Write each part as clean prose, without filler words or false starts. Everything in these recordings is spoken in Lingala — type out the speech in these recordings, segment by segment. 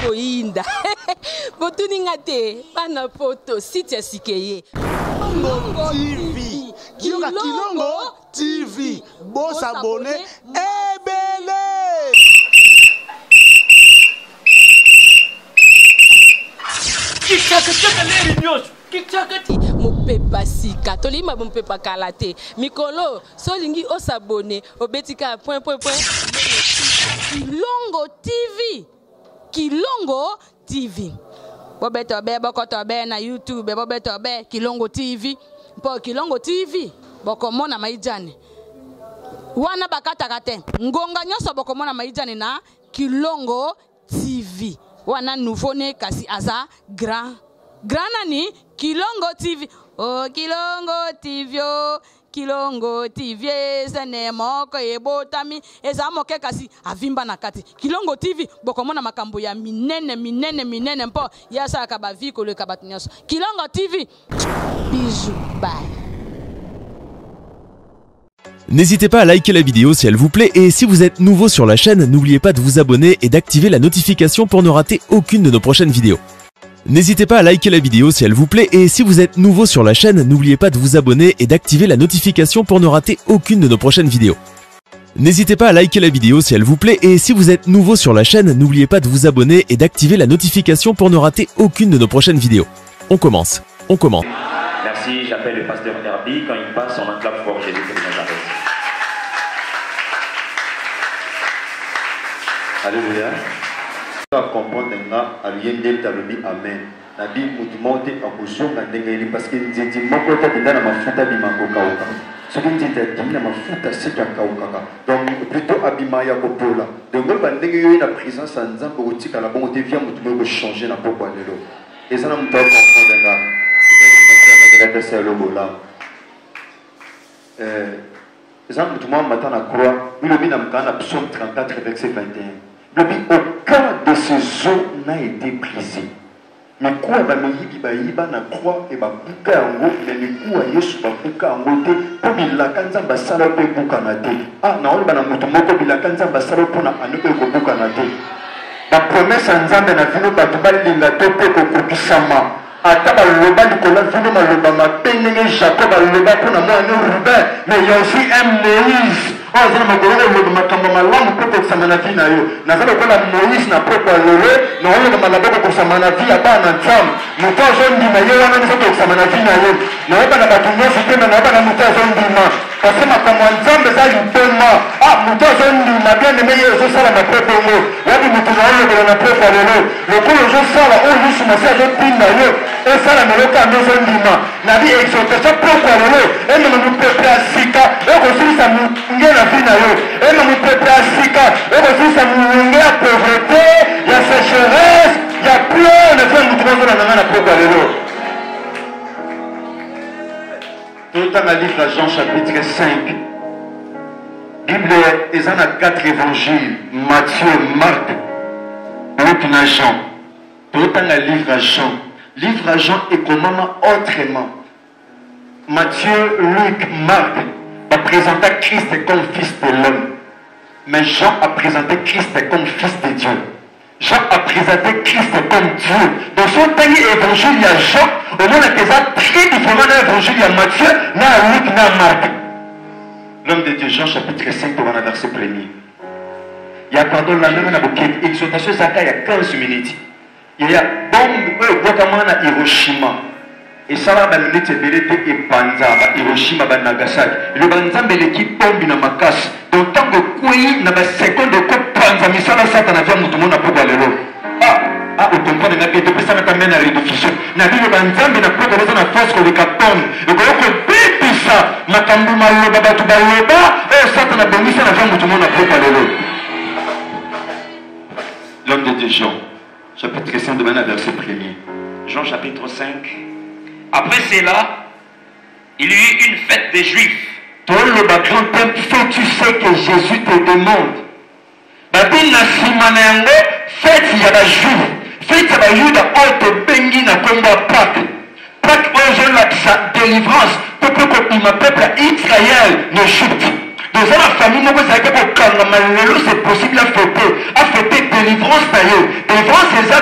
Ekoyinda. Botuni nga te, bana poto, site ya sika eye. Kilongo TV. Yoka Kilongo TV. Bo s'abonner ebele. Kikakataka leri nyonso kikakati. Mopepa sika, tolingi ma mopepa kala te. Mikolo, so olingi o s'abonner, obeti kaka point point point. Kilongo TV. Kilongo TV. Bobeto be bokoto be na YouTube, bobeto be Kilongo TV. Mpo Kilongo TV bokomona maijane. Wana bakataka te. Ngonga nyonso bokomona maijane na Kilongo TV. Wana nouveau ne kasi aza grand. Grand nani? Kilongo TV. Oh Kilongo TV. Oh. Kilongo TV ezene moko ebotami eza moke kasi avimba na kati. Kilongo TV bokomona makambo ya minene minene minene mpo ye asalaka ba vie koleka bato nyonso. Kilongo TV bisous bye. N'hésitez pas à liker la vidéo si elle vous plaît et si vous êtes nouveau sur la chaîne, n'oubliez pas de vous abonner et d'activer la notification pour ne rater aucune de nos prochaines vidéos. N'hésitez pas à liker la vidéo si elle vous plaît et si vous êtes nouveau sur la chaîne, n'oubliez pas de vous abonner et d'activer la notification pour ne rater aucune de nos prochaines vidéos. N'hésitez pas à liker la vidéo si elle vous plaît et si vous êtes nouveau sur la chaîne, n'oubliez pas de vous abonner et d'activer la notification pour ne rater aucune de nos prochaines vidéos. On commence, on commence. Merci, j'appelle le pasteur Herbie. Quand il passe, on acclame fort Jésus de Nazareth. Alléluia. Comprendre nga aluye nde talobi amen. Nabi mutu moko te akozonga ndenge eli parce que nzinzi moko te akenda na mafuta abima kokauka. Soki nzinzi akimi na mafuta seke akaukaka. Donc plutôt abima ya kopola. Donc ngoloba ndenge yo ye na présence ya Nzambe okotikala bongo te via mutu moko changer na pokwa lelo. Eza na mutu acomprendre nga. Eza bolamu. Euh, eza mutu moko amata na croix bilobi na mokanda na psaume 34 verset 21 bilobi aucun de ses os n'a été brisé mikuwa bamiyibi bayiba na croix e babuka yango me mikuwa yesu babuka yango te mpo bilaka nzambe asala mpe ebukana te ah naoloba na moto moko bilaka nzambe asala mpo na ano oyo ekobukana te bapromese ya nzambe na vino bato balinga to mpe ekokokisama Ata baloba likolo ya vino maloba mabe ndenge Jacob aloba mpo na mwana ne Ruben, mais il y a aussi un Moïse oyo aza na makolo koloba makambo malamu mpe kokisama na vie na yo. Naza lokola Moïse na pokwa lelo, naoloba malaba kokokisama na vie ya bana na Nzambe. Moto azondima ye wana nde kokisama na vie na yo. Nayoba na bato nyonso te, mais nayoba na moto azondima. Parce que makambo ya Nzambe eza liboma. Ah, moto azondima bien aime ye ezosalama mpe bongo. Wapi moto naolobela na pokwa lelo? Lokola ozosala oyo Yesu Masiya azotinda yo osala lelo kaka nde ozondima na bi exhortation pokwa lelo emema mopepe ya sika ekosilisa molunge na vie na yo emema mopepe ya sika ekosilisa molunge ya pauvreté ya sécheresse ya pleur na vie ya moto bazolanda ngai na pokwa lelo. Totanga livre ya Jean chapitre 5. Bible eza na 4 évangiles, Matthieu, Marc, Luc na Jean. Totanga livre ya Jean. Livre ya Jean ekomama autrement. Matthieu, Luc, Marc baprésenta Christ comme fils de l'homme. Mais Jean a présenté Christ comme fils de Dieu. Jean a présenté Christ comme Dieu. Dans son dernier évangile, il y a Jean, au moins il y a très différent d'un évangile, il y a Matthieu, na Luc, na Marc. L'homme de Dieu, Jean chapitre 5, on a verset premier. Il y a pardon, la même na exhortation, ça il y a 15 minutes. Il y a bombe, oyo ebwakama na Hiroshima. Esala ba minutes ebele te epanza ba Hiroshima ba Nagasaki. Liloba Nzambe eleki bombi na makasi. Donc ntango ekwei na ba seconde ekopanza misala Satana via moto mona pokwa lelo. Ah, ah, okomprendre nga bien, topesaka ata meme na rediffusion. Na liloba Nzambe na pokwa eza na force koleka bombe. Ekoki kobebisa makambo maloba bato baloba oyo Satana abongisa na via moto mona pokwa lelo. L'homme de Dieu Jean, chapitre 5, de verset premier. Jean chapitre 5. Après cela, il y eut une fête des Juifs. Toloba grand peuple, fais-tu ce que Jésus te demande? Babi na nsima na yango fête ya ba Juifs, fête ya ba Yuda oyo tobengi na kombo ya Pâques. Pâques oyo ezolakisa délivrance to mpe kobima peuple ya Israël na Egypte. Toza na famille moko ezalaki kokangama lelo, c'est possible afete afete délivrance na ye. Délivrance eza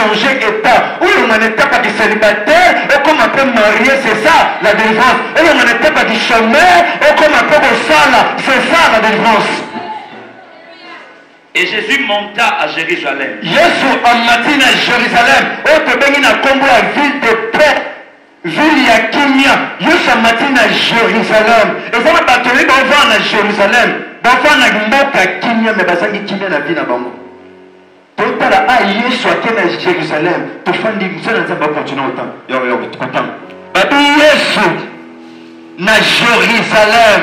Changer état. Olongwa na étape ya célibataire, okoma mpe marié, c'est ça la délivrance. Olongwa na étape ya chômeur, okoma mpe kosala, c'est ça la délivrance. Et Jésus monta à Jérusalem. Yesu amati na Jérusalem, oyo tobengi na nkombo ya ville de paix, ville ya kimia. Yesu amati na Jérusalem. Eza na bato oyo bavanda na Jérusalem, bavanda na mboka ya kimia, me bazangi kimia na vie na bango. Totala a Yesu ake na Jérusalem, tofandi mosala na Nzambe akontinue kotanga. Babi Yesu na Jérusalem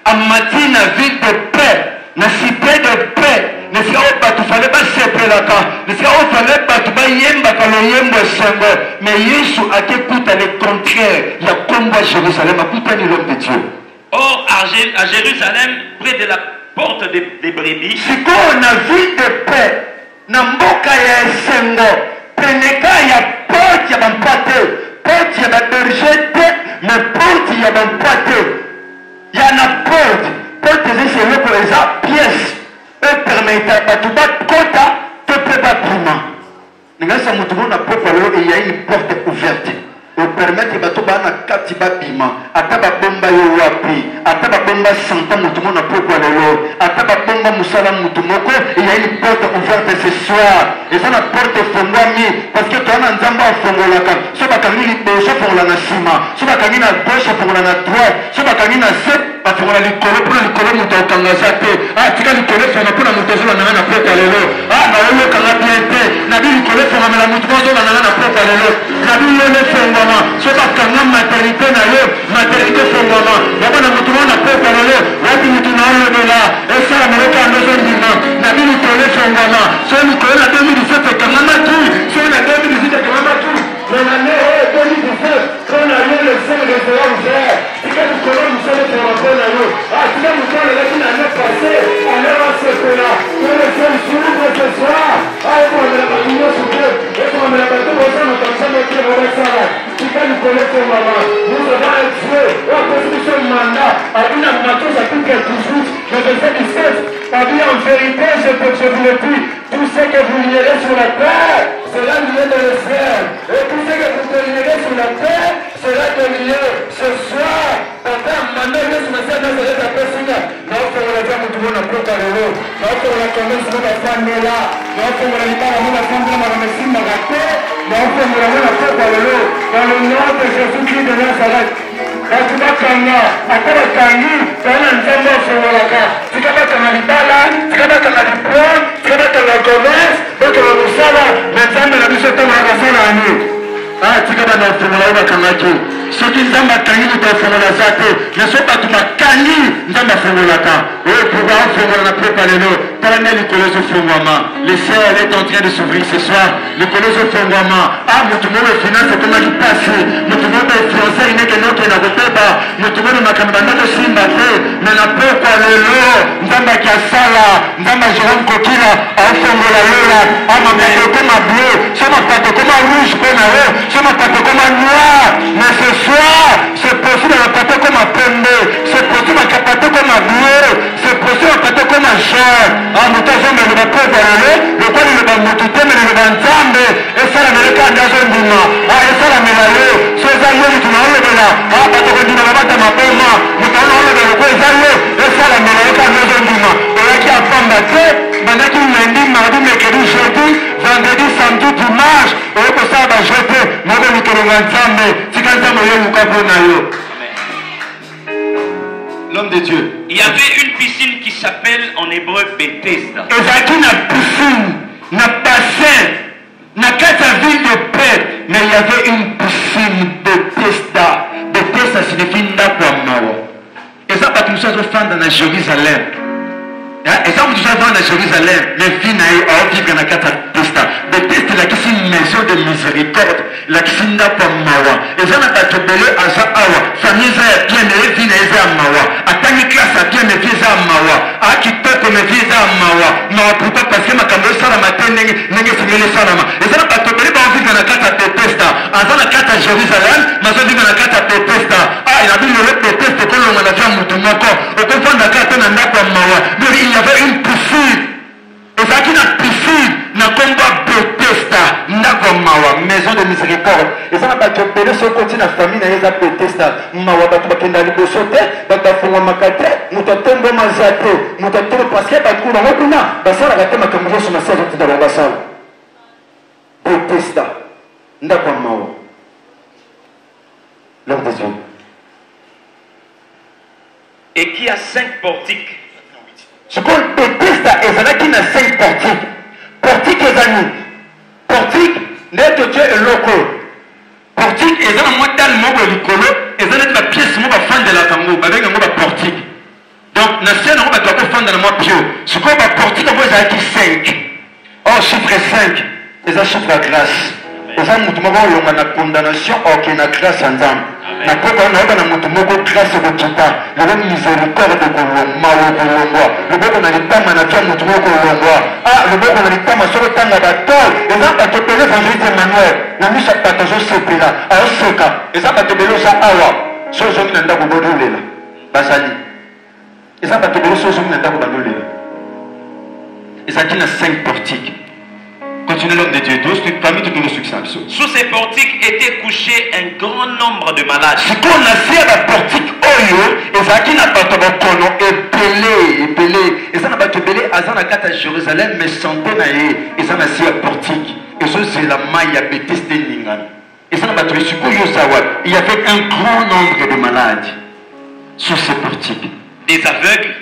amati na ville de paix, na cité de paix, na esika oyo bato fale basepelaka, na esika oyo fale bato bayembaka loyembo esengo. Mais Yesu ake kuta le contraire ya kombo ya Jérusalem, akutani l'homme de Dieu. Or, à Jérusalem, près de la porte des brebis, sikoyo na ville de paix, na mboka ya esengo, pene ka ya porte ya bampate, porte ya baberger te, mais porte ya bampate, ya na porte. Porte eza eloko, eza pièce oyo permettre bato bakota to mpe babima. Ningasa moto moko na pokwa lelo, eya une porte ouverte opermettre bato baa na kati babima, ata babomba yo wapi, ata babomba santa moto moko na pokwa lelo, ata babomba mosala moto moko, eya une porte ouverte ce soir. Eza na porte efongwami, parce que toza na Nzambe afongolaka. So bakangi liboso, afongola na nsima, so bakangi na gauche, afongola na droite, so bakangi na se, bafongola likolo. Mpona likolo moto akokanga aza te. Tika likolo efonga mpona moto azolandanga na pokwa lelo. Naoyokanga bien te. Nabi likolo efongamela moto moko azolandanga na pokwa lelo. Nabi lelo efongwama. So bakanga maternité na yo, maternité efongwama yaba na moto moko na pokwa lelo. Wapi moto na olobela esala maloka ando ozondima. Nabi likolo efongwama. So likolo na 2017 ekangamaki, so na 2018 ekangamaki, mais na année oyo 2017 mpo na yo le ciel restera ouvert. Tika likolo mosala efongwa mpo na yo. Tika moto alelaki na année passée, année basepela po le ciel s'ouvre ce soir. Ekomamela bato nyonso te, ekomamela bato bosala makambo nzambe te basala. Tika likolo efongwama. Nous avons un Dieu oyo apesi biso mandat. Abi na Matthieu chapitre 18 le verset 17, abi: en vérité, je vous le dis, tout ce que vous lierez sur la terre sera lié dans le ciel, et tout ce que vous délierez sur la terre sera délié. Ce soir, papa, mandat Yesu Masiya Nazareth apesinga, naofongola eza motu mona koka lelo, naofongola commerce mo bafandela, naofongola libala mo bafandela, makambo esimbaka te, naofongola ngo na koka lelo dans le nom de Jésus Christ de Nazareth. Bato bakanga, ata bakangi, tala Nzambe afongolaka. Tika bakanga libala, tika bakanga diplome, tika bakanga commerce, bakanga mosala na Nzambe na biso ntango akasala yango. Tika bana afongola oyo bakangaki. Soki Nzambe akangi, moto afongola aza te. Mais so bato bakangi, Nzambe afongolaka. Oyo pourquoi afongola na pokwa lelo. Tala nde likolo ezofongwama. Le ciel est en train de s'ouvrir ce soir. Likolo ezofongwama. Moto moko finance ekomaki pasi, moto moko fiancé inekende okenda kobeba, moto moko makambo banda kosimba te, me na pokwa lelo Nzambe aki asala. Nzambe ya Jérôme Kokila aofongola lola. Mapato ekoma bleu, so mapato ekoma rouge mpo na yo, so mapato ekoma noir, mais ce soir c'est possible mapato ekoma pembe, c'est possible mapato ekoma bleu, c'est possible mapato ekoma jaune. Moto azomela pokwa lelo lokola liloba motu te, me liloba Nzambe esalamela kaka nde azondima. Esalamela yo. So eza yo motu na olobela, bato kondima babata maboma. Moto ana olobela lokola eza yo, esalamela yo kaka nde ozondima. Oyaki apamba te. Bandaki lundi, mardi, mercredi, jeudi, vendredi, samedi, dimanche, oye kosala bajeu te. Moko likolonga Nzambe, tika Nzambe oyeluka mpo na yo. L'homme de Dieu. Il y avait une piscine qui s'appelle en hébreu Bethesda. Ezalaki na piscine, na bassin na kati ya ville de paix, mais il y avait une piscine, Bethesda. Bethesda signifie ndako ya mawa. Eza bato mosusu azofanda na Jérusalem, eza moto mosusu azofanda na Jérusalem, mais vie na ye aovivre na kati ya Bethesda. Bethesda elakisi maison de miséricorde, elakisi ndako ya mawa. Eza na bato ebele aza awa, famille eza ya bien, mais ye vie na ye eza ya mawa. Atangi classe ya bien, mais vie eza ya mawa. Akitoko, mais vie eza ya mawa. Mawa pourquoi? Parce que makambo esalama te ndenge ndenge esengeli esalama. Eza na bato ebele baovivre na kati ya Bethesda. Aza na kati ya Jérusalem, mais azovivre na kati ya Bethesda. Enabi lelo Bethesda ekolonga na vie ya motu moko. Okovanda kaka te na ndako ya mawa. Mais il y avait une piscine, ezalaki na piscine na nkombo ya Bethesda, ndako. ebele soki okoti na famille na ye eza Betesda. Mawa, bato bakenda liboso te, bato bafungwamaka te, moto atomboma aza te, moto atomboma parce que bato bango kuna basalaka te makambo Yesu Masiya azotinda bango basala. Betesda, ndako ya mawa. L'homme de Dieu. Et qui a cinq portiques. Sikoyo Bethesda ezalaki na cinq portiques. Portique eza nini? Portique nde totie eloko oyo. Portique eza na mwa dalle moko ya likolo, eza neti ba pièces moko bafandelaka yango, babengi yango ba portique. Donc na se nango bato bakofanda na mwa pio. Sikoyo ba portique yango ezalaki 5. Or chiffre 5 eza chiffre ya grace. Oza mutu moko olonga na condamnation oke na grace ya Nzambe. Na pokwa oyo nayoka na mutu moko grace ekokita lelo misericorde mawa ekolongwa loboko na litama na tia mutu moko kolongwa ah loboko na litama soki otanga bato eza bato ebele evangeliste Emmanuel na miso ya bato azosepela aoseka eza bato ebele oza awa so ozongi na ndako bodolela bazali Eza bato ebele soki ozongi na ndako bando lela. Ezalaki na 5 portiques. Continue l'homme de Dieu. Parmi tout le succès. Sous ces portiques était couché un grand nombre de malades. Sikoyo na se ya baportique oyo ezalaki na bato ya bokono ebele ebele. Eza na bato ebele aza na kati ya Jérusalem mais santé na ye eza na se ya portique. Ezozela mai ya Bethesda eningana. Eza na bato sikoyo oza wapi? Il y avait un grand nombre de malades sur ces portiques. Des aveugles,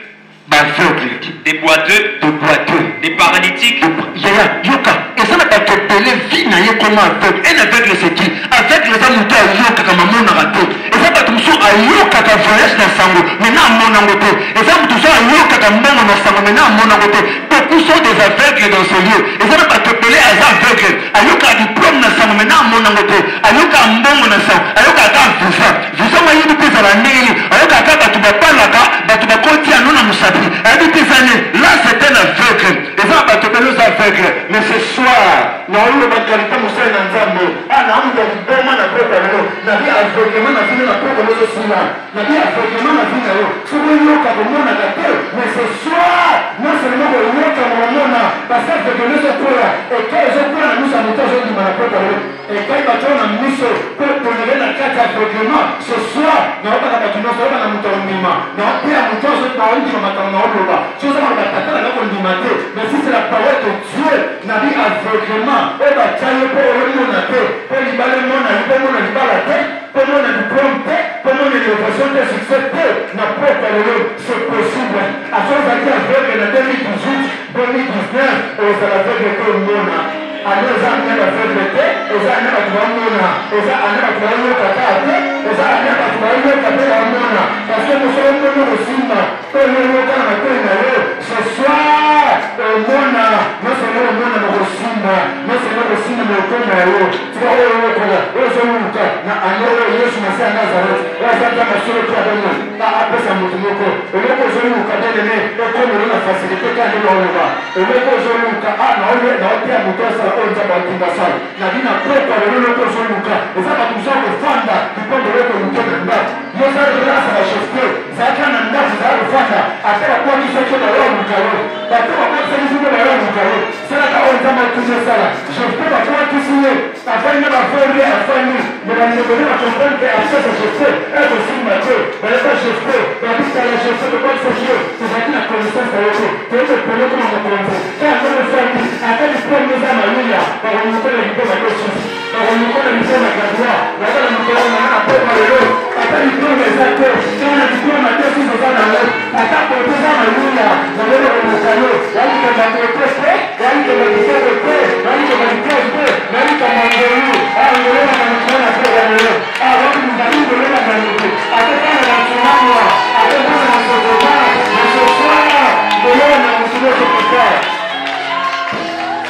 Baaveugle, des boiteux, de boiteux, des paralytiques, yaya yoka eza na bato ebele vi na ye koma aveugle. Un aveugle c'est qui? Aveugle eza moto ayokaka mamonaka te. Eza bato mosusu ayokaka voyage na sango mais na amonango te. Eza moto mosusu ayokaka mbongo na sango mais na amonango te. Beaucoup sont des aveugles dans ce lieu. Eza na bato ebele aza aveugle, ayokaka diplôme na sango mais na amonango te. Ayokaka mbongo na sango, ayokaka kaka visa. Visa ngo ayebi te ezala ndenge nini. Ayokaka kaka bato babalaka, bato bakoti yango na mosapi, ayebi te eza nini. Là c'est un aveugle. Eza na bato ebele oza aveugle mais ce soir naoloba qualité mosali na Nzambe. Ah, na moto ya liboma na pokwa lelo nabi aveuglement na bino na pokwa lelo ezosila. Nabi aveuglement na vie na yo soki oyoka komonaka te mais ce soir non seulement koyoka komona parce que aveuglement ezokola ekai ezokola na miso ya moto azondima na pokwa lelo ekai bato na miso mpo tolele na kati ya aveuglement ce soir naobaka bato nyonso oyeba na moto akondima naoteya moto naondima makambo naoloba soki oza maloba tata na nga kondima te mais si c'est la parole de Dieu nabi aveuglement oyo batya yo mpo oyomona te mpo libala emona yo mpo omona libala te mpo omona diplome te mpo omona elevation te succès te na pokwa lelo c'est possible. Ata ozalaki aveugle na 2018 2019 ozala aveugle te omona ane eza ane baveugle te, eza ane bato bamona, eza ane bato bayoka kaka te, eza ane bato bayoka mpe bamona parce que mosolo moko kosimba mpe oyoka na matoi na yo ce soir omona nyonso yango omona mokosimba nyonso yango kosimba na okoma ya yo tika oyo oyokola oyo ozoluka na ane oyo Yesu Masiya ya Nazareth oyo aza nzambe ya solo mpe abongo apesa moto moko eloko ozoluka bien-aimé ekomelo na facilité kaka nde naoloba eloko ozoluka a naoteya moto asala oyo Nzambe atinda asala na bino pokwa lelo eloko ozoluka eza bato mosusu akofanda likombo eloko oluke na ndako yo ozala asa bachauffeur zalaka na ndako zala kofanda ata bakwaki soki bayoluka yo bato bakwakisaki soki bayoluka yo salaka oyo Nzambe atindi osala. Jefte bakwakisi ye afandi na bavole afandi me bandeko nde bacomprendre ke absence ya Jefte ekosimba te. Bayeba Jefte babisala Jefte tokwakisaki yo tozalaki na connaissance na yo te toyei kopele koma mokonzi kaka ndenge ofandi ata diplome eza mayuya bakonyokola diplome ate susu bakonyokola diplome ya graduat baza na mokolo na na pokwa lelo ata diplome eza te kaka na diplome ate susu oza nango ata bote eza mayuya nalelo koluka yo yalikamba bote te yalikamba kitoko te yalikamba diplome te yalikamba ngolu ngolu na mokolo na pokwa lelo bakumunzali ngolu na maluku ata tana na tsunamwa ata tana na sokoba na soswala ngolu na mosolo sokoba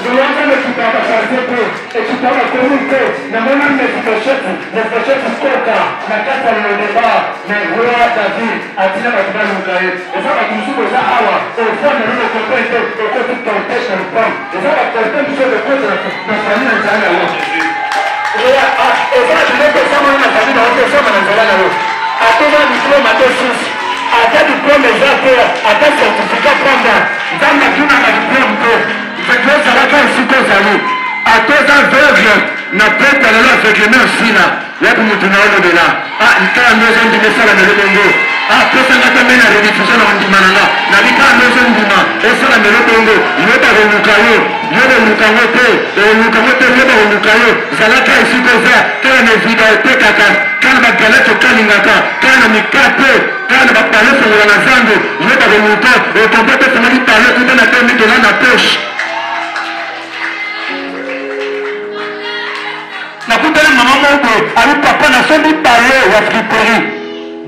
ngolu wana ekitaka quartier te ekitaka commune te namona Mefibosheti Mefibosheti koka na kati ya Lodeba mais roi David atina bato baluka ye. Eza bato mosusu boza awa ofanda nano okomprendre te okoti cortège na lopango eza bacortège mosusu ekokota na famille na nzala na yo eza na biloko esamana na famille na yo te esama na nzala na yo ata oza na diplome ata osusu ata diplome eza te ata certificat pamba Nzambe atunaka diplome te ozalaka esika ozali ata oza aveugle na pete lelo aveuglement esila. Wapi moto na olobela? Ah, kaka nde ozondima esalamelo bongo. Ah, pesa nga ata mai na rediffusion na kondima na nga. Nabi kaka nde ozondima esalamelo bongo. Yo bakoluka yo, yo koluka ngo te, okoluka ngo te, yo bakoluka yo. Zala kaka esika oza, kaka na evida otekaka, kaka na bagalete okalingaka, kaka na mikate, kaka na babalo fongola na zando, yo bakoluka, okompa te efongoli balo kuta na 2000 dollars na poche. Nakutani mama moko boye abi papa nasombi balo ya friperie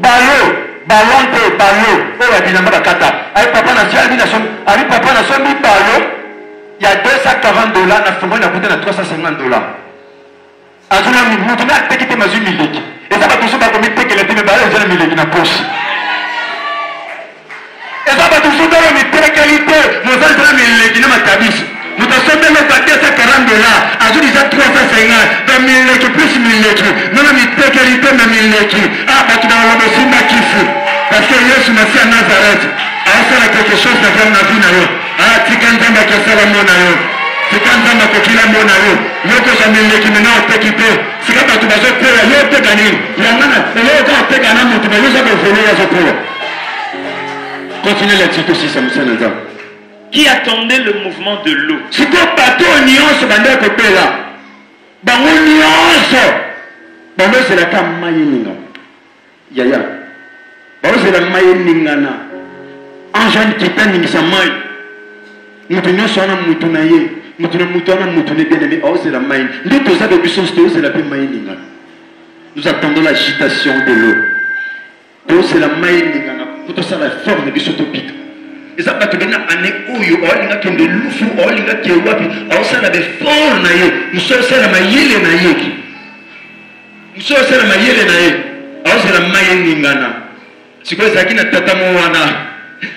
balo ballon te balo oyo ya bilamba bakata abi papa abi nasombi abi papa nasombi balo ya 240 dollars na fongoli nakuta na 350 dollars azwi na moto na ateki te mazwi mileki eza bato mosusu bakomitekela te me bayo eza na mileki na poche Eza bato mosusu tala mitekeli te mozali tala mileki na matabisi moto asombi eloko ya 240 dollars azwi deja 350 donc mileki plus mileki nona mitekeli te me mileki ah bato bakoloba osimba kisi parce que yesu masiya nazareth asala quelque chose na na vie na yo ah tika nzambe akosala mo na yo tika nzambe akokila mo na yo yo kozwa mileki mena oteki te sika bato bazoteya yo oteka nini yanga na eloko oteka na moto me yo oza kovole yo azoteya Continue lecture tosisa mosala nzambe. Qui attendait le mouvement de l'eau. Sikoyo bato oyo nyonso bandaki kobela, bango nyonso bazozelaka mai eningana. Yaya, bazozela mai eningana. Ange anikita aningisa mai. Moto nyonso wana moto na ye, moto na moto wana moto ne bien aimé, aozela mai. Nde toza be biso nyonso tozela mpe mai eningana. Nous attendons l'agitation de l'eau. Tozela mai eningana mpo tosala effort na biso tobika. Eza bato bena ane oyo aolinga kende lufu, aolinga ke wapi, aosala befort na ye, mosusu aosala mayele na ye, mosusu aosala mayele na ye, aozela mai eningana. Sikoyo ezalaki na tata mo wana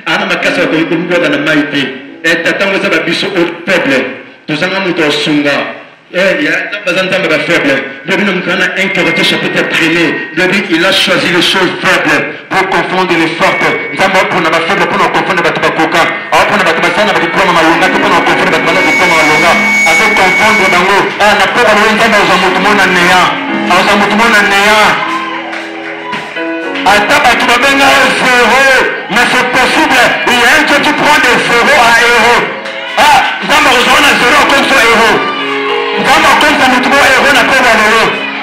ana makasi akoki komibwaka na mai te. E tata ngo eza babiso oyo faible, tozanga moto asunga. Eh, ya baza nzambe ba faible. Lobi na mokanda na 1 Corinthiens chapitre 1er, lobi il a choisi les choses faibles pour confondre les fortes. Nzambe apona ba faible mpona koconfondre bato bakoka. Apona bato basala na badiplome malonga te mpona koconfondre bato bana diplome malonga. Azo confondre bango. Ah, na poko lobi nzambe azwa moto mona neya. Azwa moto mona neya. Ata bato babenga yo zero, mais c'est possible. Il y a un Dieu qui prend des zéros à héros. Ah, Nzambe akozwa na zero akomisa héros. Nzambe akomisa moto moko héros na mpo ya lelo.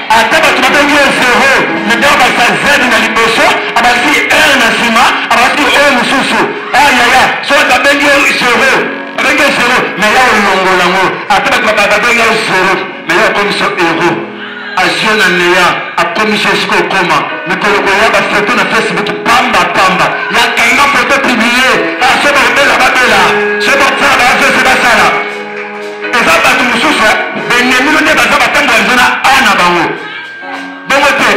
Ata bato babengi yo zero, mais nde abakisa Z na liboso, abakisi R na nsima, abakisi O mosusu. Ah yaya, soki babengi yo zero, babengi yo zero, mais ya olongola yango. Ata bato babengi yo zero, mais ya okomisa héros. Azio na Lea akomisi esika okoma mikolo koya ba photo na Facebook pamba pamba ya kanga photo publie ah soki bakobela babela soki bakosala ba AVC basala eza bato mosusu eh, benemi nde baza batambola eza na A na bango bongo te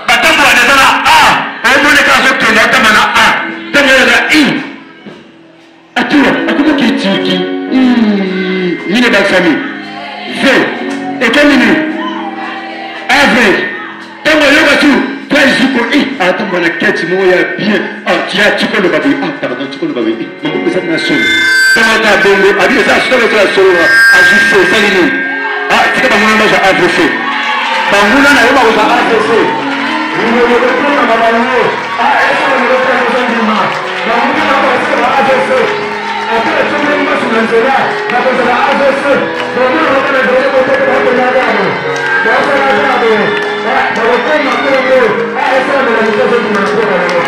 batambola eza na A omoneka azokende atamba na A ntango eza I Atua akomaki Turquie. Nini ebakisami? V ekomi nini? AV ntango ayoka tu to ezuko i atambola na keti moko ya bien ya tikoloba boye ah pardon tikoloba boye maboko eza na solo ntango ata bongo abi eza solo to ya solo azwi se esali nini ah tika banguna bazwa avc banguna na yo bakozwa avc milolokotongama bango ah esala milokotongama Bakuti na bakotika ba AVC. Ata esombeli masu na nzela, bakozala AVC. Bomona baka na nzela koteka bakola gabo. Bakosala gabo. Bakokoma kongo. Esalamela moto azokima na mboka na yo.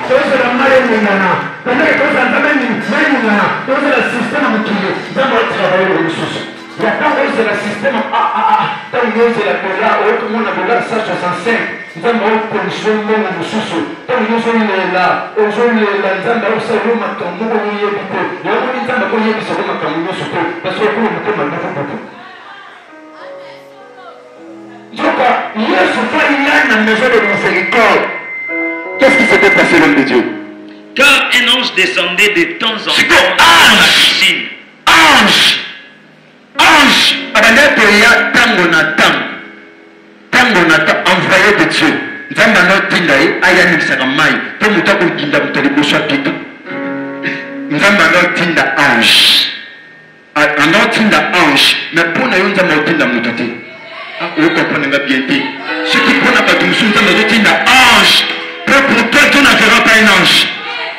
Tozela mai eningana. Pendant que tozela Nzambe mai eningana, tozela système ya mokili. Nzambe atravaille eloko mosusu. Ya ntango ozela système AAA, ntango ozela dollar, okomona dollar 165. Nzambe akokolisa yo mbongo mosusu ntango yo ozolela ozolela nzambe akosala yo makambo moko oyebi te yango moni nzambe akoyebisa yo makambo nyonso te parce okoma motema bukubuku nzoka yesu fa il a na maison de miséricorde. Qu'est-ce qui s'était passé, l'homme de Dieu? Car un ange descendait de temps en Sikoyo temps dans la ange piscine. ange ange abandaki koya ntango na ntango Tango Nathan, envoye de Dieu, Nzambe ando tinda ye aya aningisaka mayi po moto akodinda moto ya liboso abika. Nzambe ando tinda ange, ando tinda ange, mais po na yo Nzambe akotinda moto te. Okomprendre nga bien te. Soki mpo na bato mosusu Nzambe azotinda ange, mpo pour toi Dieu n'enverra pas un ange.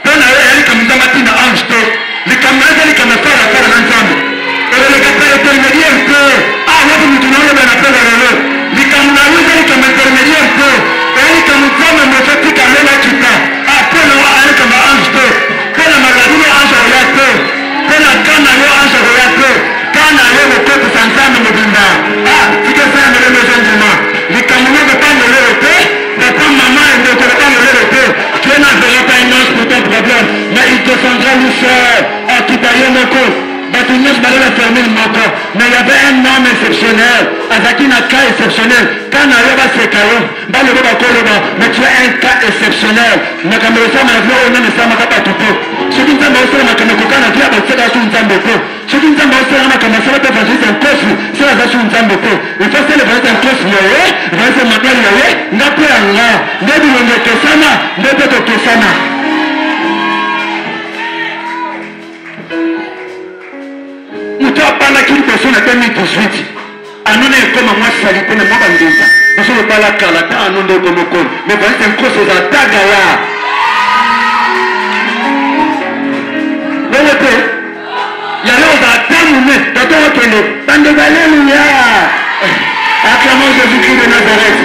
Mpo na yo eya likambo Nzambe atinda ange te. Likambo na eza likambo ya fara fara na Nzambe. Ekoleka par intermédiaire te. Ah, wapi moto na oloba na pela lelo. Likambo na yo eza likambo intermédiaire te. Eya likambo Nzambe moto atika lola kita. Ah, mpo na yo aya likambo ya ange te. Mpo na maladi no ange akoya te. Mpo na ka na yo ange akoya te. Ka na yo kokotisa Nzambe mobimba. Ah, tika esala melelo ezondima. Likambo moko ntango lelo te. Papa, maman et ndeko ntango lelo te. Dieu n'enverra pas un ange pour ton problème, mais il descendra lui seul. Akita ye moko. Bato nyonso balela formule moko, mais il y avait un homme exceptionnel. Azalaki na cas exceptionnel. Ka na yo baseka yo, baloba bakoloba, mais tu as un cas exceptionnel. Makambo esalama na vie oyo nani esalamaka bato te. Soki Nzambe osala makambo ekoka na vie ya bato, seka su Nzambe te. Soki Nzambe osala makambo asala mpe evangeliste Nkosi, sela aza su Nzambe te. Il faut sala evangeliste Nkosi ya ye, evangeliste Emmanuel ya ye, nga mpe ya nga. Nde bilongi ekesana, nde mpe tokesana. Moto abalaki liboso na 2018 ano na ekoma mwa salite na mwa bangenza biso lobala kala ta ano nde ekoma okoma mais evangeliste Nkosi ozala tagaya bongo te yango ozala ta mume tata okende bandeko aleluya acclamons Jésus Christ de Nazareth.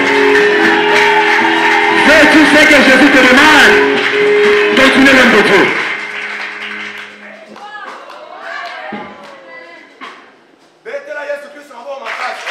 Fais tout ce que Jésus te demande. Continue, l'homme de Dieu. Betela Yesu Kristo maboko makasi.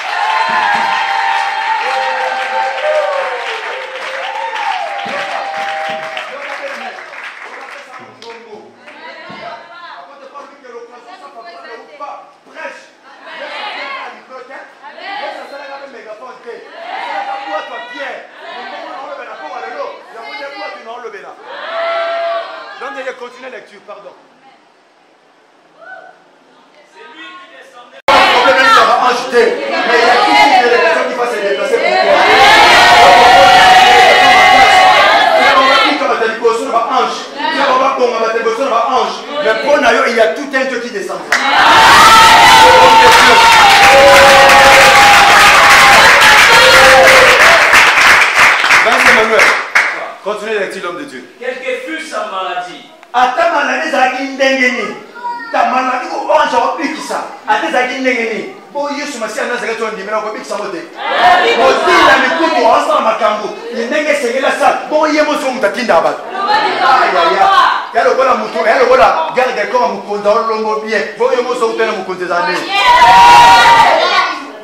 Continue la lecture, pardon. Problème ça va ajouter. Mais il y a toute une délégation qui va se déplacer pour toi. Mais pour Nayo, il y a tout un Dieu qui descend. Vincent Emmanuel, continuez la lecture, l'homme de Dieu. Quelle que fût sa maladie, Ata maladi ezalaki ndenge nini, ta maladi oyo ange akobikisa, ata ezalaki ndenge nini, po Yesu Masiya Nazareti oyo ndimela akobikisa ngo te. Kotinda mikutu asala makambo ndenge esengeli asala, bongo ye mosi moto atindaka bato. Ayaya, ya lokola moto, ya lokola garde de corps mokonzi aolongo bien, bongo ye mosi okutana mokonzi ezala ndenge.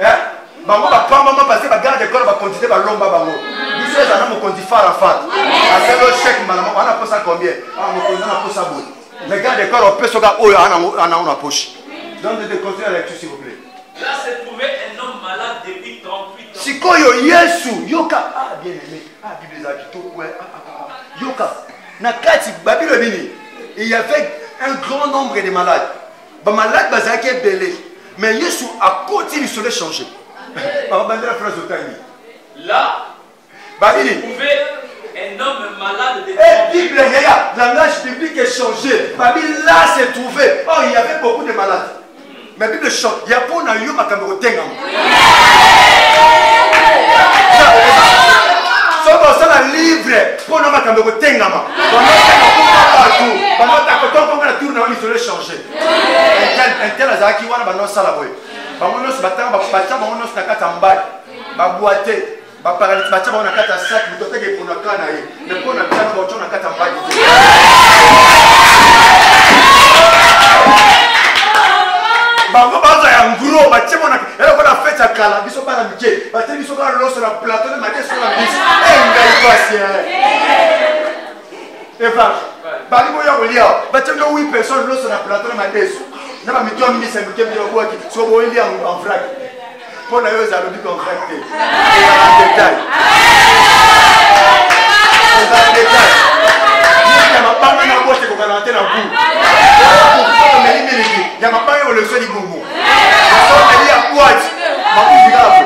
Eh? Bango bapambama parce que ba garde corps ba continuer balomba bango. Biso ezala na mokonzi fara fara. Asali yo chèque mbala moko ana posa combien? Ah mokonzi ana posa boye. Mais garde corps opesa ka oyo ana ana na poche. Donc de continuer la lecture s'il vous plaît. Là se trouvait un homme malade depuis 38 ans. Sikoyo Yesu yoka ah bien aimé ah Bible eza kitoko ah, ah, ah. Yoka na kati Babilo nini? Il y avait un grand nombre de malades. Ba malade bazalaki ebele. Mais Yesu akoti lisolo échanger. Papa bandela phrase otangi. Là, Babili. trouvait un homme malade de Eh, Bible, yaya, langage biblique est changé. Babi là s'est trouvé. Oh, il y avait beaucoup de malades. Mais Bible change. Il y a pour na yo makambo kotenga. Soki osala livre mpo na makambo ekotengama bato bandotakotonkonga na tour na yo lisolo echange intel azalaki wana bando osala boye bango nyonso batanga batya bango nyonso na kati ya mbali babwate baparaliti batya bango na kati ya sak moto ateke epona ka na ye me mpo na tano baotya na kati ya mbali te. Bango baza ya ngro batie mona eloko na fete ya kala biso bana mike batie biso kaka loso na plateau na madeso na biso e ngai pasi eva bali boya kolia batie bino 8 personnes loso na plateau na madeso na bamito ya misa mike mike babwaki soko boyelia en vrac mpo na yo ezala lobiko en vrac te, ezala en détail, ezala en détail ya mabanga na bote ekokana te na gout omeli miliki ya mabanga ekolekisa libumu omeli ya boite makufi kaka po.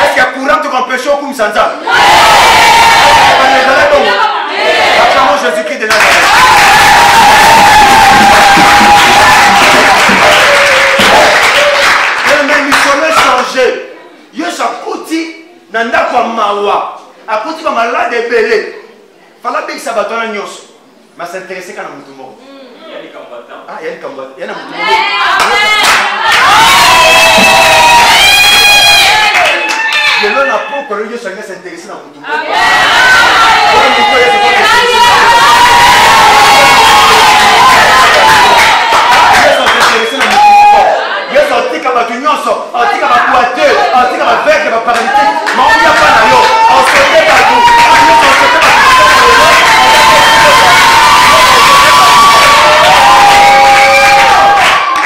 Est-ce qu'il y a courant qui empêche okumisa Nzambe? Ezala bongo. mawa akuti bamalade ebele fala abikisa bato wana nyonso mais s'intéresse kaka na motu moko. Ah, ya likambo ya na motu moko. Lelo na poko lelo Yesu alingi s'intéresse na motu moko. Yesu atika bato nyonso, atika baboiteux, atika baveugle, baparalytique, maoya mpa na yo, asote bato. Yesu asote bato.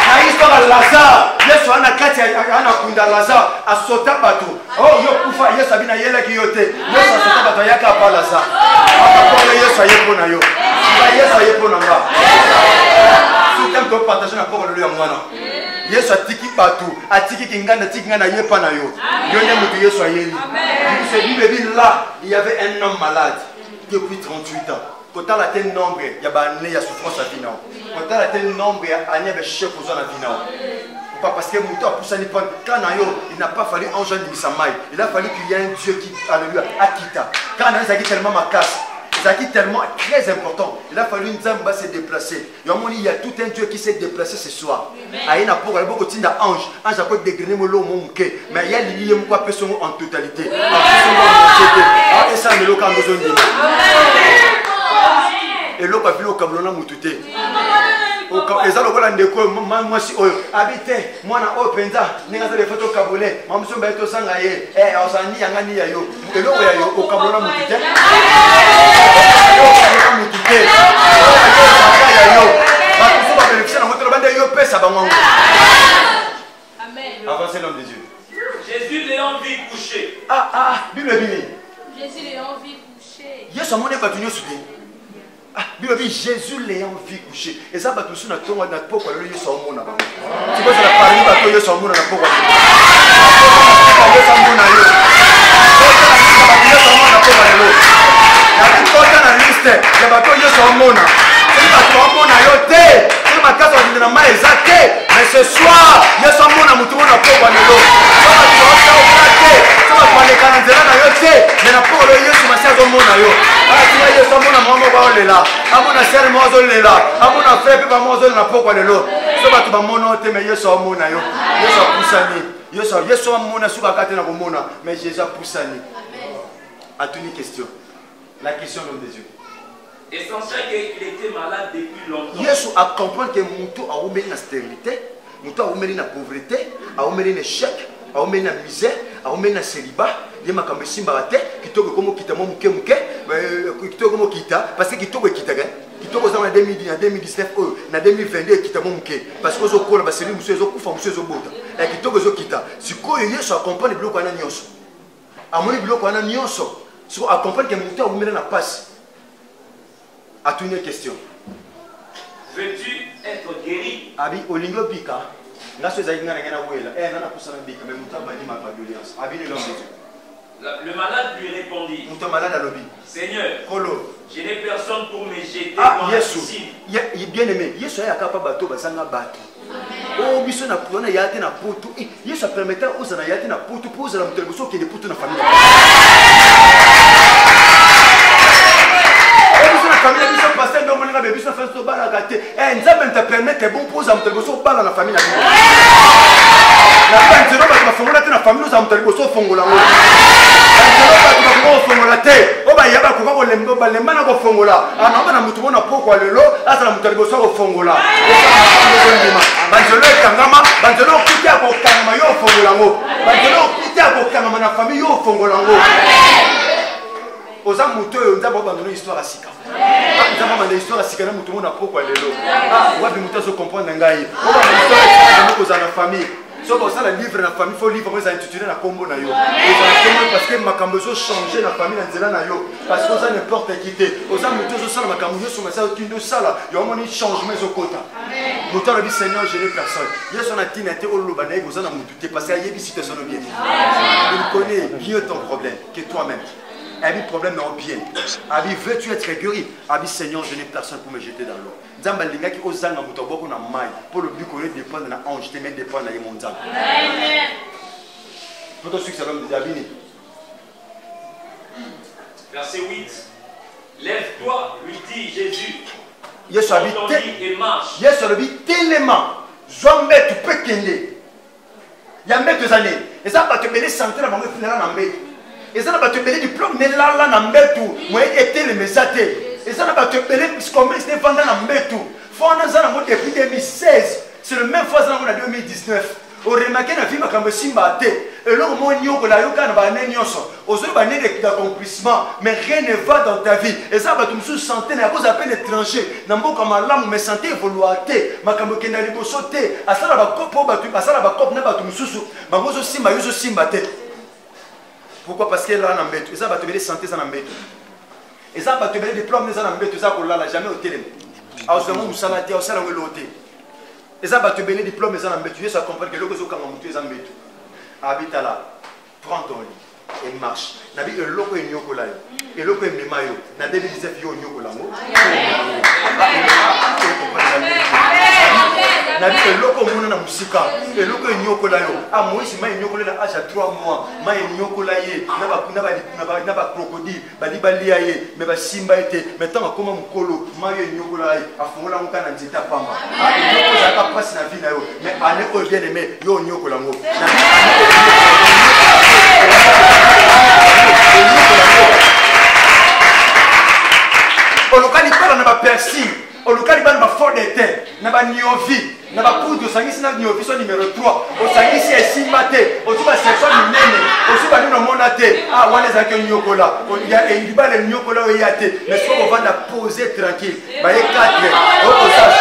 Na histoire ya Lazare, Yesu ana kati ana kunda Lazare, asota bato. Oh, yo kufa, Yesu abi nayelaki yo te. Yesu asota bato, ayaka pa Lazare. Akapona Yesu aye mpo na yo. Nga Yesu aye mpo na nga. Soki topartage na poko lelo ya mwana. Yesu atiki bato, atiki kinganda, atiki ngai na ye mpa na yo. Yo nde moto Yesu ayeli. Bible ebi là, il y avait un homme malade depuis 38 ans. Kotala te nombre ya baannée ya souffrance ya vie na yo. Kotala te nombre ya année ya bechef ozwa na vie na yo. Pourquoi? Parce que moto apusani mpo ka na yo, il n'a pas fallu ange andimisa mai. Il a fallu qu'il y ait un Dieu qui, alléluia, akita. Ka na yo ezalaki tellement makasi, ezalaki tellement très important. Il a fallu Nzambe ba se déplacer. Yo moni, il y a tout un Dieu qui s'est déplacé ce soir. Aye na poko aloboko tinda ange, ange ako dégrainer mo lomo moke, mais ya lingi ye moko apesa ngo en totalité. Apesa ngo en entier te. Ah, esa meloko yango ezondima. Eloko abili okabolo na motu te. Eza lokola ndeko oyo mwasi oyo abi te mwana oyo mpenza ndenge aza lefo tokabole mamosu mbaye tosanga ye ozala ni yanga ni ya yo. Eloko ya yo okabolo na motu te, okabolo na motu te. Eloko ya yo bato mosusu babénéficie nango te, loba nde yo pesa bango yango. Avancez, l'homme de Dieu. Jésus l'ayant vu couché. Ah, ah, Bible ebini. Jésus l'ayant vu couché. Yesu amoni bato nyonso te. Ah, Bible ebi Jésus l'ayant vu couché. Eza bato mosusu na ntongo na pokwa lelo Yesu aomona bango. Tikozala parmi bato Yesu aomona na pokwa lelo. Yesu amona yo. Yesu amona na pokwa lelo. Nakikota na liste ya bato Yesu amona. Soki bato bamona yo te, soki makasi bakende na mai eza te, mais ce soir Yesu amona motu moko na pokwa lelo. Soki bato baoka te, soki bato baleka na nzela na yo te, mais na pokwa lelo Yesu Masiya azomona yo. Atika Yesu amona mwa moko aolela, amona sere moko azolela, amona frère mpe bamo azolela na pokwa lelo. Soki bato bamona yo te, mais Yesu amona yo. Yesu apusani. Yesu amona soki aka te na komona, mais Jésus apusani. Atuni question. La question, l'homme de Dieu. Et sachant qu'il était malade depuis longtemps. Yesu a comprendre que moto aumeli na stérilité, moto aumeli na pauvreté, aumeli na échec, aumeli na misère, aumeli na célibat, ye makambo esimbaka te, kitoko ekomi okita mwa moke moke, kitoko ekomi okita, parce que kitoko ekitaka, kitoko oza na 2019 oyo, na 2022 ekita mwa moke, parce que ozokola baselile mosusu ezokufa, mosusu ezobota, ya kitoko ezokita. Sikoyo Yesu a comprendre biloko wana nyonso, amoni biloko wana nyonso, sikoyo a comprendre que moto aumela na pasi. Atuni question. Veux-tu être guéri? Abi olingi obika, nga so ezalaki nga na ngai nawela, nga napusa na bika, mais moto abandi ma doléance. Abi l'homme de Dieu. Le malade lui répondit. Moto malade alobi. Seigneur, Kolo, je n'ai personne pour me jeter ah, dans la Yesu. piscine. Bien aimé, Yesu ayaka pa bato bazanga bato. Oh, biso na wana ya te na poto. Yesu apermettait ozana ya te na poto po ozala moto liboso okende poto na famille. Biso na famille biso pasteur ndo moninga be biso na famille tobalaka te. Nzambe nta permettre bon po ozala moto liboso obala na famille na bino. Na ba nzelo bato bafongola te na famille ozala moto liboso ofongola ngo. Nzelo bato bakoka kofongola te. Oyo baya bakoka kolemba, balemba na kofongola. Ah, na bana moto mona pokwa lelo azala moto liboso kofongola. Banzelo ekangama, banzelo okuti ya kokangama yo ofongola ngo. Banzelo okuti ya kokangama na famille yo ofongola ngo. Oza moto oyo Nzambe abandona histoire ya sika. Nzambe abanda histoire ya sika na moto mona pokwa lelo. Ah, wapi moto azo comprendre ngai? Obanda histoire ya sika na kozala na famille. Soki osala livre na famille, faut livre eza intitulé na kombo na yo. Eza kombo parce que makambo ezo changer na famille na nzela na yo. Parce que oza n'importe qui te. Oza moto ozosala makambo nyonso masa okindi osala, yo omoni changement ezokota. Moto alobi Seigneur, je n'ai personne. Yesu na tina te oloba na ye oza na motu te parce que ayebi situation no bien. Il connaît mieux ton problème que toi-même. Abi problème na bien. Abi veux-tu être guéri? Abi Seigneur, je n'ai personne pour me jeter dans l'eau. Nzambe alingaki ozanga moto abwako na mai mpo lobiko oyo dépendre na ange te, mais dépendre na ye mo Nzambe. Mpo tosuki salome de abini. Verset 8. Lève-toi, lui dit Jésus. Yesu alobi te Yesu alobi telema zwa mbetu mpe kende ya mbetu eza nini eza bato ebele sante na bango efinala na mbetu eza na bato ebele diplome nelala na mbetu moye etelema eza te eza na bato ebele commerce nevanda na mbetu fo wana aza nango depuis 2016 c'est le même fois aza nango na 2019 oremake na vie makambo esimba te eloko moko nyokola yo kaka na baane nyonso ozoli bane d'accomplissement mais rien ne va dans ta vie eza bato mosusu santé na yakozala mpe na étranger na mboka malamu mais santé evolua te makambo ekenda liboso te asala bakope oyo bato asala bakope na bato mosusu bango ozosimba yo ozosimba te pourquoi parce que elala na mbeto eza bato ebele santé eza na mbeto eza bato ebele diplôme eza na mbeto eza kolala jamais otelema azwa yango mosala te osala yango eloko te eza bato ebele diplôme eza na mbeto yesu acomprendre ke eloko ezokanga motu eza mbeto abitala prends ton lit et marche nabi eloko enyokola yo eloko emema yo na 2019 yo onyokola yango nabi eloko omona na mosika eloko enyokola yo a ah, moïse mai enyokola na age ya 3 mois mai enyokola ye na bacrocodile bali balia ye me basimba ye te me ntango akoma mokolo mai oyo enyokola ye afongola yango kaka na nzete ya pamba ah, eloko ezalaka mpasi na vie na yo me ane oyo bien aime yo onyokola yango oluka libala na bapersil oluka libala na bafond de teint na baniovi na bapoudre osangisi na niovi so numero 3 osangisi esimba te ozwi basection minene ozwi banini omona te ah wana ezalaki onyokola libala enyokola oyo eya te mais soki ovanda pose tranquille baye 4 okosala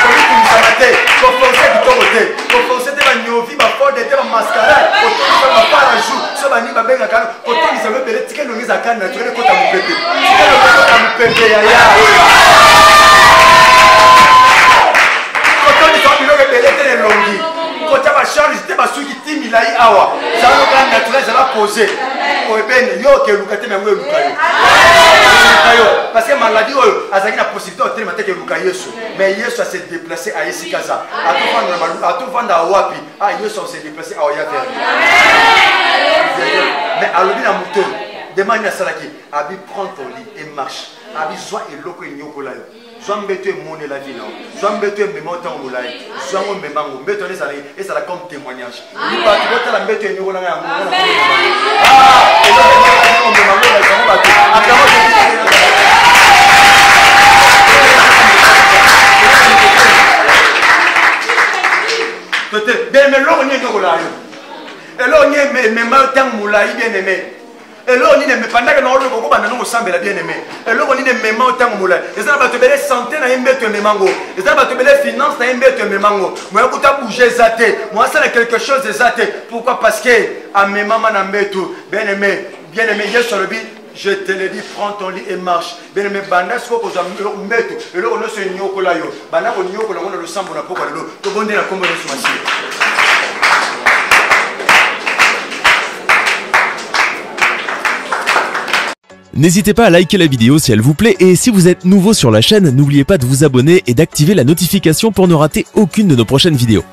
komitungisama te koforce kitoko te koforce te baniovi bafode te bamascarade kotondisa baparajou so banini babengaka kotondisa ngo ebele tika elongi ezalaka naturel ekota mopepe tika elongi ekota mopepe yaya kotondisa biloko ebele te na elongi kotya bacharge te basuki ti milai awa zala lokola naturel zala pose oyebene yo okeluka te yango eluka yo eluka yo parce que maladie oyo azalaki na possibilité otelema te keluka yesu mais yesu ase déplace aye esika aza atovanda wapi ah yesu ase déplace aoya vers mais alobi na moto demande asalaki abi prends ton lit et marche abi zwa eloko enyokola yo zwa mbeto emonela vi na yo zwa mbeto emema yo ntango molai zwa yango mema yango mbeto wana ezala ezala comme témoignage bato botala mbeto enyokola nga yango omema ngo yango bato tote bien aimé eloko nini enyokola yo eloko nini emema yo ntango molai bien aimé eloko nini pendant na oloba okobanda no kosambela bien aimé eloko nini emema yo ntango molai eza na bato ebele sante na ye mbeto emema ngo eza na bato ebele finance na ye mbeto emema ngo moya kuta bouge eza te moya asala quelque chose eza te pourquoi parce que amemama na mbeto bien aimé bien aimé yesu alobi je te le dis prends ton lit et marche bien aimé banda sikoyo kozwa mbeto eloko nyonso enyokola yo banda konyokola yango na losambo na pokwa lelo tobondela nkombo ya yesu masiya N'hésitez pas à liker la vidéo si elle vous plaît et si vous êtes nouveau sur la chaîne, n'oubliez pas de vous abonner et d'activer la notification pour ne rater aucune de nos prochaines vidéos.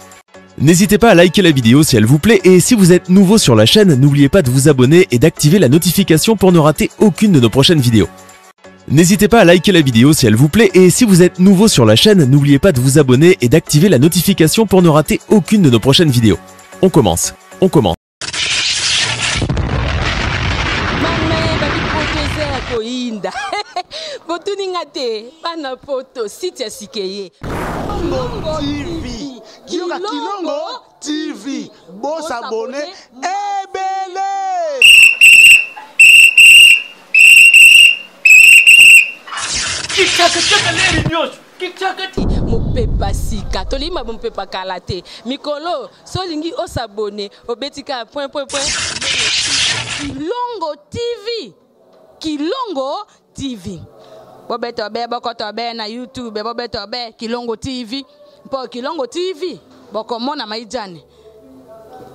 N'hésitez pas à liker la vidéo si elle vous plaît et si vous êtes nouveau sur la chaîne, n'oubliez pas de vous abonner et d'activer la notification pour ne rater aucune de nos prochaines vidéos. N'hésitez pas à liker la vidéo si elle vous plaît et si vous êtes nouveau sur la chaîne, n'oubliez pas de vous abonner et d'activer la notification pour ne rater aucune de nos prochaines vidéos. On commence. On commence. koyinda botuni nga te bana poto site ya sike ye TV Kiyoka Kilongo TV bosabone ebele Kichaka leri nyonso kichaka mopepa sika tolingi mopepa kala te mikolo so olingi osabone obeti kaka point point point Kilongo TV Kilongo TV bobeta be bokota be na YouTube bobeta be Kilongo TV mpo Kilongo TV bokomona maijane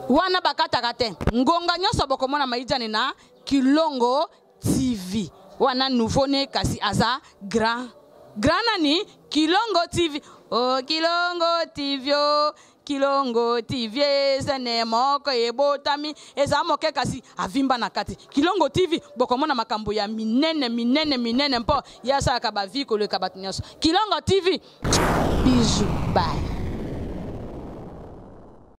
wana bakataka te ngonga nyonso bokomona maijane na Kilongo TV wana nouveau ne kasi aza grand grand nani Kilongo TV oh Kilongo TV oh. Kilongo TV ezene moko ebotami eza moke kasi avimba na kati. Kilongo TV bokomona makambo ya minene minene minene mpo ye asalaka ba vie koleka bato nyonso. Kilongo TV bisous bye.